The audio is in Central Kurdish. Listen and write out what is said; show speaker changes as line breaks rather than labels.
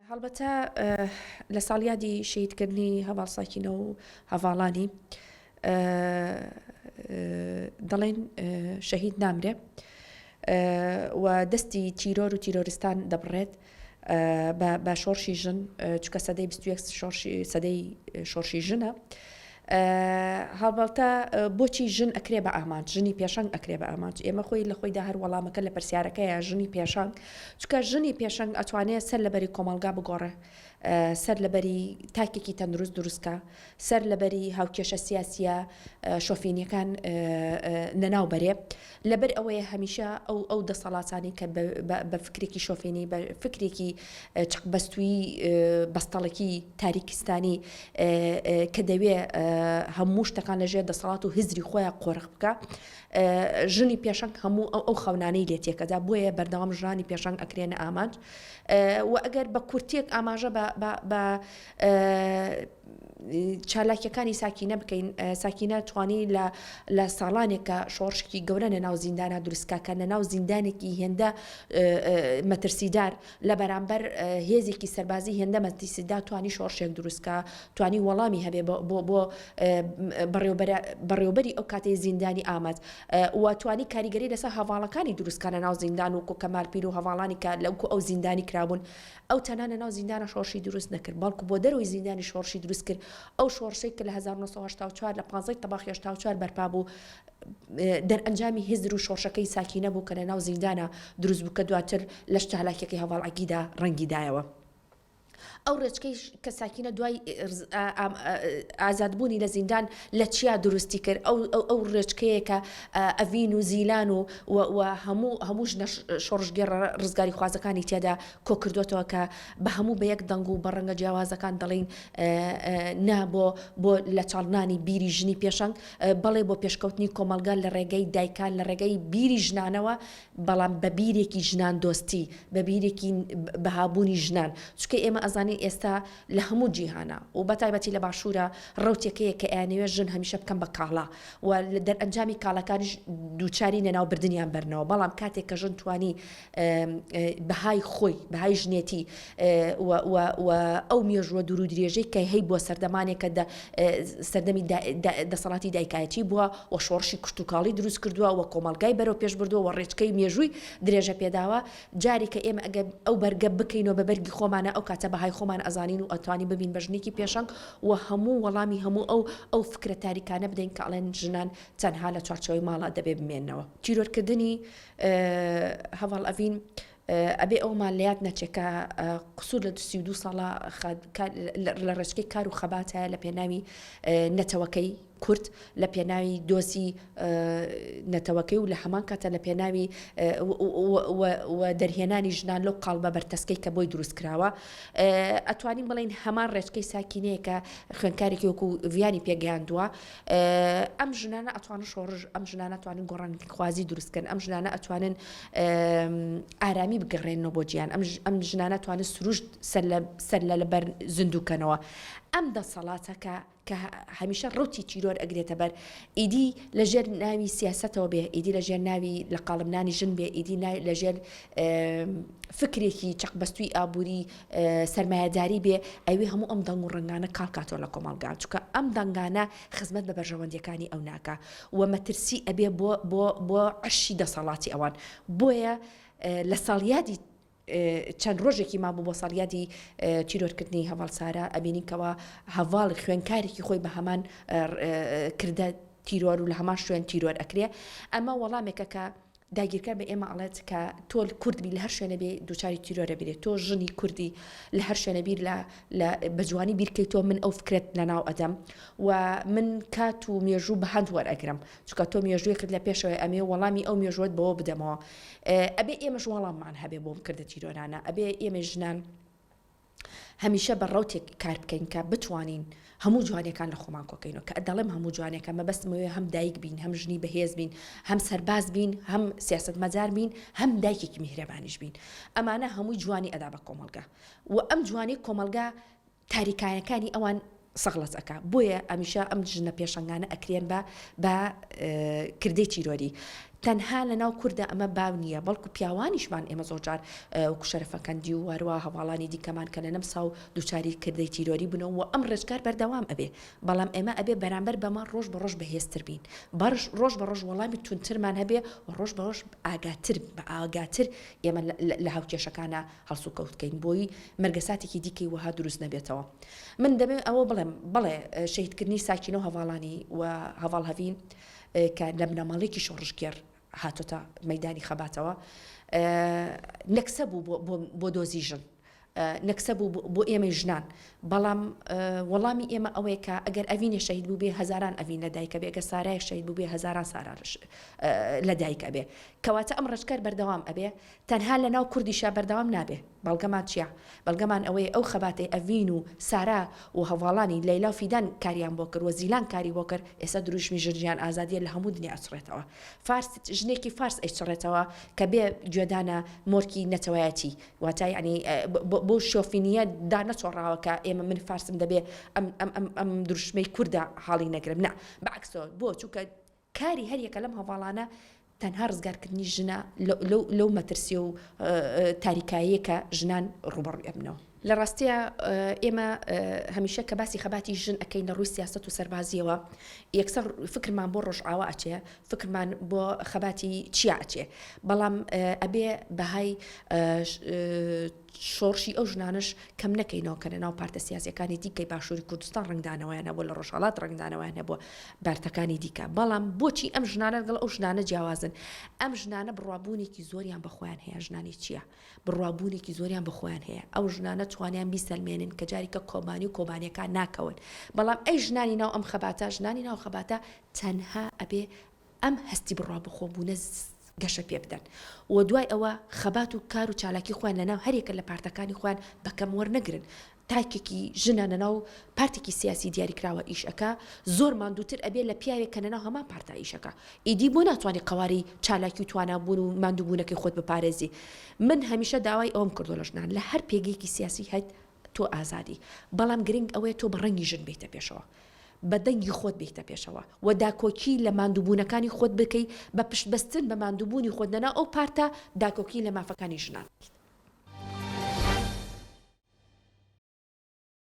هەڵبەتە لە ساڵیادی شەهیدکردنی هەڤاڵ ساکینە و هەڤاڵانی دەڵێن شەهید نامرێ و دەستی تیرۆر و تیرۆرستان دەبڕێت بە شۆڕشی ژن چکە سەدەی 21 شۆڕشی سەدەی شۆڕشی ژنە هەڵبەتە بۆچی ژن ئەکرێ بە ئامانج ژنی پێشەنگ ئەکرێ بە ئامانج ئێمە خۆی لە خۆیدا هەر وەڵامەکە لە پرسیارەکەیە ژنی پێشەنگ چکە ژنی پێشەنگ ئەتوانێت سەر لەبەری کۆمەڵگا بگۆڕێ سەر لەبەری تاکێکی تەندروست دروستکە سەر لەبەری هاوکێشە سیاسیە شۆفینیەکان لەناو بەرێ لەبەر ئەوەیە هەمیشە ئەو ئەو دەسەڵاتانەی کە بە فکرێکی شۆفێنی بە فکرێکی چەقبەستووی بەستەڵەکی تاریکستانی کە دەوێ هەموو شتەکان لەژێر دەسەڵات و هزری خۆیان قۆرخ بکە ژنی پێشەنگ هەموو ئەو ئەو خەونانەی لێ تێکەدا بۆیە بەردەوام ژنانی پێشەنگ ئەکرێنە ئامانج و ئەگەر بە کورتێک ئاماژە بە چالاکیەکانی ساکینە بکەین ساکینە توانی لە لە ساڵانێکە شۆڕشکی گەورە لە ناو زیندانە دروستکە کە لە ناو زیندانێکی هێندە مەترسیدار لە بەرامبەر هێزێکی سەربازی هێندە مەترسیدا توانی شۆڕشێک دروستکە توانی وەڵامی هەبێ بۆ بۆ بەڕێوبەری ئەو کاتەی زیندانی ئامەد و توانی کاریگەری لەسەر هەواڵەکانی دروستکە لە ناو زیندان و کۆکەمال پیر و هەواڵانی کە لەوکو ئەو زیندانی کرابوون ئەو تەنها لەناو زیندانا شۆڕشی دروست نەکرد، بەڵکو بۆ دەرەوەی زیندانی شۆڕشی دروست کرد، ئەو شۆڕشەی کە لە 1984 لە پانزەی تەباخی 84 بەرپا بوو، دەرئەنجامی هزر و شۆڕشەکەی ساکینە بوو کە لەناو زیندانا دروست بوو کە دواتر لە چالاکیەکەی هەڤاڵ عەگیدا ڕەنگی دایەوە. ئەو ڕێچکەی کە ساکینە دوای ئازادبوونی لە زیندان لە چیا دروستی کرد، ئەو ئەو ڕێچکەیە کە ئەڤین و زیلان و و هەموو هەموو ژنە شۆڕشگێڕە ڕزگاریخوازەکانی تێدا کۆکردۆتەوە کە بە هەموو بە یەک دەنگ و بە ڕەنگە جیاوازەکان دەڵێین نا بۆ بۆ لە چاڵنانی بیری ژنی پێشەنگ، بەڵێ بۆ پێشکەوتنی کۆمەڵگا لە ڕێگەی دایکان، لە ڕێگەی بیری ژنانەوە، بەڵام بە بیرێکی ژنان دۆستی، بە بیرێکی بەهابوونی ژنان، چونکە ئێمە ئەزانین ئێستا لە هەموو جیهانا و بە تایبەتی لە باشوورا ڕەوتێک هەیە کە ئەیانەوێت ژن هەمیشە بکەن بە کاڵا و لە دەرئەنجامی کاڵاکانیش دووچاری لەناوبردنیان بەرنەوە، بەڵام کاتێک کە ژن توانی بەهای خۆی، بەهای ژنێتی و و و ئەو مێژووە دوور و درێژەی کە هەیبووە سەردەمانێک کە سەردەمی دەسەڵاتی دایکایەتی بووە و شۆڕشی کشتوکاڵی دروست کردووە و کۆمەڵگای بەرەو پێش بردووە و ڕێچکەی مێژووی درێژە پێداوە، جارێ کە ئێمە ئەگەر ئەو بەرگە بکەینەوە بە بەرگی خۆمانا ئەو کاتە بەهای خۆمان ئەزانین و ئەتوانین ببین بە ژنێکی پێشەنگ و هەموو وەڵامی هەموو ئەو ئەو فکرە تاریکانە بدەین کە ئەڵێن ژنان تەنها لە چوارچێوەی ماڵا دەبێ بمێننەوە. تیرۆرکردنی هەڤاڵ ئەڤین ئەبێ ئەومان لە یاد نەچێ کە قسوور لە 32 ساڵە لە ڕێچکەی کار و خەباتە لە پێناوی نەتەوەکەی کورد لە پێناوی دۆزی نەتەوەکەی و لە هەمان کاتە لە پێناوی و دەرهێنانی ژنان لەو قاڵبە بەرتەسکەی کە بۆی دروست کراوە ئەتوانین بڵین هەمان ڕێچکەی ساکینەیە کە خوێنکارێکی وەکو ڤیانی پێگەیاندووە ئەم ژنانە ئەتوانن شۆڕش ئەم ژنانە ئەتوانن گۆڕانخوازی دروست کەن ئەم ژنانە ئەتوانن ئارامی بگەڕێنەوە بۆ جیان ئەم ئەم ژنانە ئەتوانن سروشت سەر لە سەر لە لەبەر زیندوو کەنەوە ئەم دەسەڵاتە کە کە هەمیشە ڕوتی تیرۆر ئەگرێتە بەر ئیدی لە ژێر ناوی سیاسەتەوە بێ ئیدی لە ژێر ناوی لە قاڵبنانی ژن بێ ئیدی لە ژێر فکرێکی چەقبەستووی ئابووری سەرمایەداری بێ ئەوێ هەموو ئەم دەنگ و ڕەنگانە کاڵ کاتەوە لە کۆمەڵگا چونکە ئەم دەنگانە خزمەت بە بەرژەوەندیەکانی ئەو ناکا و مەترسی ئەبێ بۆ بۆ بۆ عەرشی دەسەڵاتی ئەوان بۆیە لە ساڵیادی چەند ڕۆژێکی مابوو بۆ ساڵیادی تیرۆرکردنی هەڤاڵ سارا ئەبینین کەوا هەڤاڵ خوێنکارێکی خۆی بە هەمان کردە تیرۆر و لە هەمان شوێن تیرۆر ئەکرێ ئەمە وەڵامێکە کە داگیرکەر بە ئێمە ئەڵێت کە تۆ کورد بی لە هەر شوێنە بێ دووچاری تیرۆرە بیرێ تۆ ژنی کوردی لە هەر شوێنە بیر لە لە بە جوانی بیرکەی تۆ من ئەو فکرەت لەناو ئەدەم و من کات و مێژوو بە هەند وەرئەگرم چونکە تۆ مێژوویەکت لە پێشەوەی ئەمێ وەڵامی ئەو مێژووەت بەوە بدەمەوە ئەبێ ئێمەش وەڵاممان هەبێ بۆم کردە تیرۆرانە ئەبێ ئێمە ژنان هەمیشە بە ڕەوتێک کار بکەین کە بتوانین هەموو جوانیەکان لە خۆمان کۆکەینەوە کە دەڵێم هەموو جوانیەکان مەبەستم ئەوەیە هەم دایک بین هەم ژنی بەهێز بین هەم سەرباز بین هەم سیاسەتمەدار بین هەم دایکێکی میهرەبانیش بین ئەمانە هەمووی جوانی ئەدا بە کۆمەڵگا و ئەم جوانی کۆمەڵگا تاریکایەکانی ئەوان سەغڵەت ئەکا بۆیە ئەمیشە ئەم ژنە پێشەنگانە ئەکرێن بە بە کردەی تیرۆری. تەنها لە ناو کوردا ئەمە باو نییە، بەڵکو پیاوانیشمان ئێمە زۆر جار وەکو شەرەفەکەندی و هەروا هەڤاڵانی دیکەمان کە لە نەمسا و دووچاری کردەی تیرۆری بوونەوە و ئەم ڕێچکار بەردەوام ئەبێ، بەڵام ئێمە ئەبێ بەرامبەر بەمە ڕۆژ بە ڕۆژ بەهێزتر بین، بەڕژ ڕۆژ بە ڕۆژ وەڵامی توندترمان هەبێ و ڕۆژ بە ڕۆژ ئاگاتر بە ئاگاتر ئێمە لە هاوکێشەکانا هەڵسوکەوت کەین بۆی مەرگەساتێکی دیکەی وەها دروست نەبێتەوە. من دەمەوێ ئەوە بڵێم، بەڵێ شەهیدکردنی ساکینە و هەڤاڵانی و هەڤاڵ هەڤین کە لە بنەماڵەیەکی شۆڕشگێڕ هاتۆتە مەیدانی خەباتەوە نەکسە بوو بۆ دۆزی ژن نەکسە بوو بۆ ئێمەی ژنان بەڵام وەڵامی ئێمە ئەوەیە کە ئەگەر ئەڤینێ شەهید بوو بێ هەزاران ئەڤین لە دایکە بێ گەر سارایەک شەهید بوو بێ هەزاران سارا لە دایک ئەبێ کەواتە ئەم ڕێچکەر بەردەوام ئەبێ تەنها لە ناو کوردیشا بەردەوام نابێ. بەڵگەمان چیە؟ بەڵگەمان ئەوەیە ئەو خەباتەی ئەڤین و سارا و هەڤاڵانی لەیلا و فیدان کاریان بۆ کرد و زیلان کاری بۆ کرد، ئێستا دروشمی ژن ژیان ئازادیە لە هەموو دنیا ئەچڕێتەوە. فارس ژنێکی فارس ئەیچڕێتەوە کە بێ گوێدانە مۆرکی نەتەوایەتی واتە یەعنی بەو شۆفینیە دانەچۆڕاوە کە ئێمە من فارسم دەبێ ئەم ئەم ئەم ئەم دروشمەی کوردە حاڵی نەگرم نا بەعەکسەوە بۆ چونکە کاری هەریەکە لەم هەڤاڵانە تەنها ڕزگارکردنی ژنە لەو مەترسی و تاریکاییە کە ژنان ڕووبەڕووی ئەبنەوە. لە ڕاستیا ئێمە هەمیشە کە باسی خەباتی ژن ئەکەین لە ڕووی سیاسەت و سەربازیەوە یەکسەر فکرمان بۆ ڕۆژئاوا ئەچێ، فکرمان بۆ خەباتی چیا ئەچێ، بەڵام ئەبێ بەهای شۆڕشی ئەو ژنانەش کەم نەکەینەوە کە لەناو پارتە سیاسیەکانی دیکەی باشووری کوردستان ڕەنگدانەوەیان هەبووە، لە ڕۆژهەڵات ڕەنگدانەوەیان هەبووە، پارتەکانی دیکە. بەڵام بۆچی ئەم ژنانە لەگەڵ ئەو ژنانە جیاوازن؟ ئەم ژنانە بڕوابوونێکی زۆریان بە خۆیان هەیە، ژنانی چیا بڕوابوونێکی زۆریان بە خۆیان هەیە. ئەو ژنانە توانیان بیسەلمێنن کە جارێکە کۆبانی و کۆبانیەکان ناکەون. بەڵام ئەی ژنانی ناو ئەم خەباتە، ژنانی ناو خەباتە تەنها ئەبێ ئەم هەستی بڕوابەخۆبوونە گەشە پێ بدەن و دوای ئەوە خەبات و کار و چالاکی خۆیان لەناو هەریەکە لە پارتەکانی خۆیان بە کەم وەرنەگرن. تاکێکی ژنە لەناو پارتێکی سیاسی دیاریکراوە ئیش ئەکا زۆر ماندووتر ئەبێ لە پیاوێک کە لەناو هەمان پارتا ئیش ئەکا. ئیدی بۆ ناتوانی قەوارەی چالاکی و توانابوون و ماندووبوونەکەی خۆت بپارێزی؟ من هەمیشە داوای ئەوەم کردووە لە ژنان لە هەر پێگەیەکی سیاسی هەیت تۆ ئازادی بەڵام گرنگ ئەوەیە تۆ بە ڕەنگی ژن بێیتە پێشەوە. بە دەنگی خۆت بێیتە پێشەوە و داکۆکی لە ماندووبوونەکانی خۆت بکەی، بە پشتبەستن بە ماندووبوونی خۆت لەناو ئەو پارتە داکۆکی لە مافەکانی ژنان بکەیت.